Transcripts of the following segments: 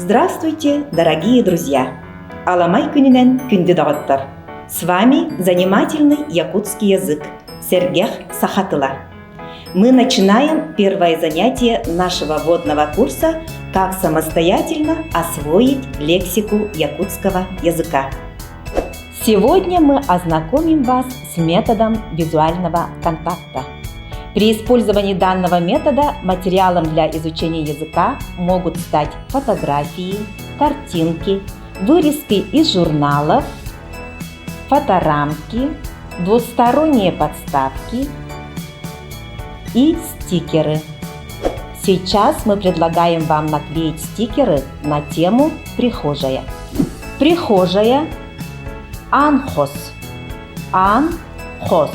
Здравствуйте, дорогие друзья! Аламай күнүнэн күндү доҕоттор! С вами занимательный якутский язык, Сергех Сахатыла. Мы начинаем первое занятие нашего вводного курса «Как самостоятельно освоить лексику якутского языка». Сегодня мы ознакомим вас с методом визуального контакта. При использовании данного метода материалом для изучения языка могут стать фотографии, картинки, вырезки из журналов, фоторамки, двусторонние подставки и стикеры. Сейчас мы предлагаем вам наклеить стикеры на тему «Прихожая». Прихожая – аан хос, аан хос.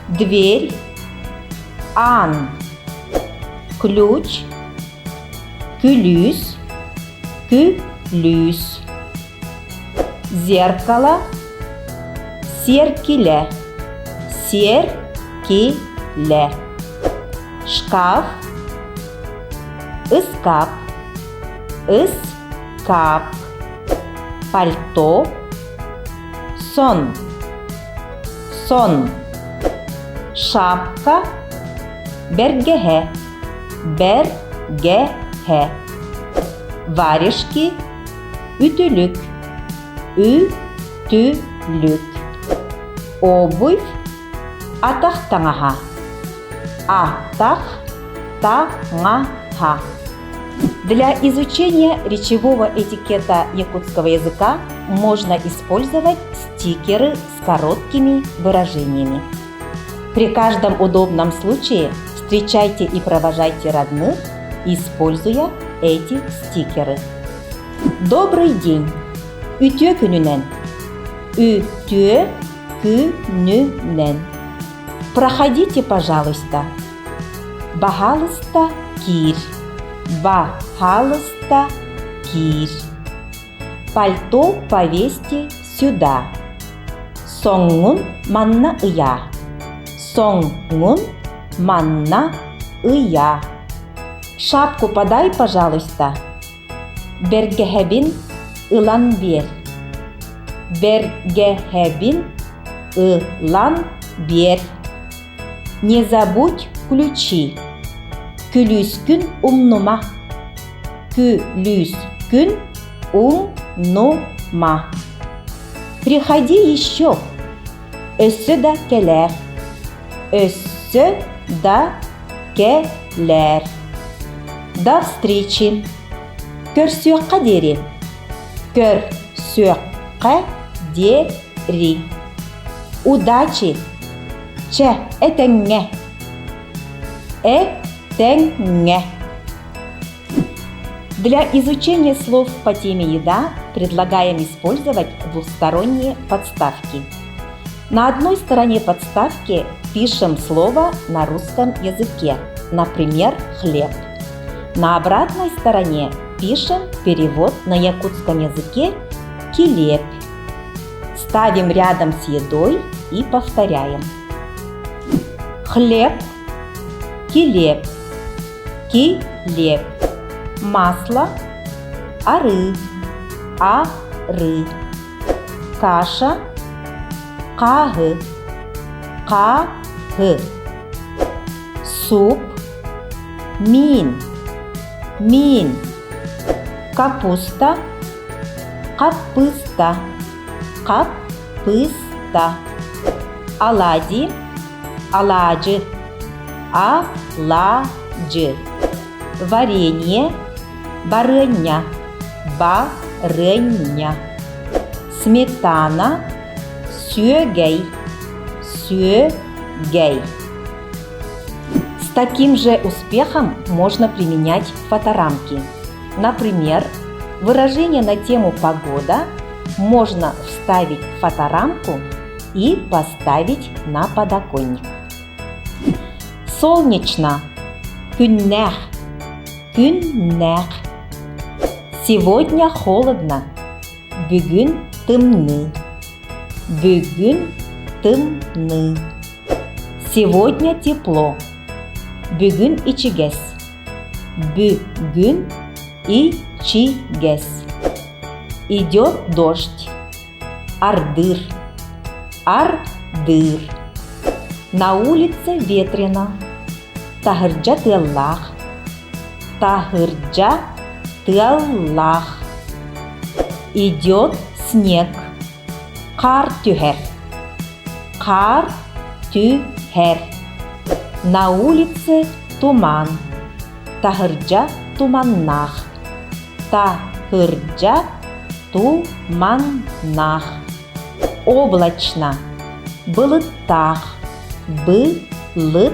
Дверь – аан. Ключ – күлүүс, күлүүс. Зеркало – сиэркилэ, сиэркилэ. Шкаф – ыскаап, ыскаап. Пальто – сон, сон. Шапка – бэргэһэ, бэргэһэ. Варежки – үтүлүк, үтүлүк. Обувь – атах таҥаһа, атах таҥаһа. Для изучения речевого этикета якутского языка можно использовать стикеры с короткими выражениями. При каждом удобном случае встречайте и провожайте родных, используя эти стикеры. Добрый день! Үтүө күнүнэн! Үтүө күнүнэн! Проходите, пожалуйста. Баһаалыста киир. Баһаалыста киир. Пальто повесьте сюда. Соҥҥун манна ыйаа. Соҥҥун манна ыйаа. Шапку подай, пожалуйста. Бэргэһэбин ылан биэр. Бэргэһэбин ылан биэр. Не забудь ключи. Күлүүскүн умнума. Күлүүскүн умнума. Приходи еще. Өссө да кэлээр. Өссө да кэлээр. До встречи. Көрсүөххэ диэри. Көрсүөххэ диэри. Удачи! Чэ, этэҥҥэ! Этэҥҥэ! Для изучения слов по теме «Еда» предлагаем использовать двусторонние подставки. На одной стороне подставки пишем слово на русском языке, например, «хлеб». На обратной стороне пишем перевод на якутском языке «килиэп». Ставим рядом с едой и повторяем. Хлеб, килиэп, килиэп. Масло, арыы, арыы. Каша, хааһы, хааһы. Суп, миин, миин. Капуста, хаппыыста, хаппыыста. Оладьи, алаадьы, алаадьы. Варенье, барыанньа, барыанньа. Сметана, сүөгэй, сүөгэй. С таким же успехом можно применять фоторамки. Например, выражение на тему «погода» можно вставить в фоторамку и поставить на подоконник. Солнечно. Күннээх. Күннээх. Сегодня холодно. Бүгүн тымныы. Бүгүн тымныы. Сегодня тепло. Бүгүн ичигэс. Бүгүн ичигэс. Ичигэс. Идет дождь. Ардыыр. Ардыыр. На улице ветрено. Таһырдьа тыаллаах. Таһырдьа тыаллаах. Идет снег. Хаар түһэр. Хаар түһэр. На улице туман. Таһырдьа туманнаах. Таһырдьа туманнаах. Облачно. Былыттаах. Былыттаах.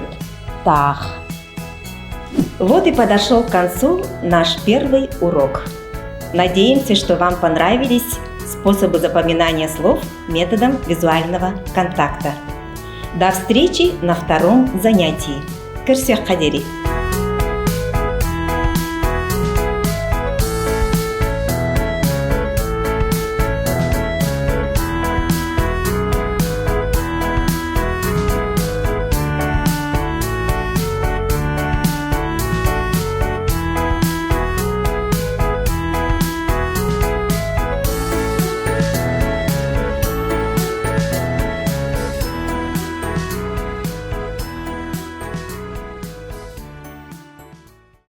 Вот и подошел к концу наш первый урок. Надеемся, что вам понравились способы запоминания слов методом визуального контакта. До встречи на втором занятии. Көрсүөххэ диэри!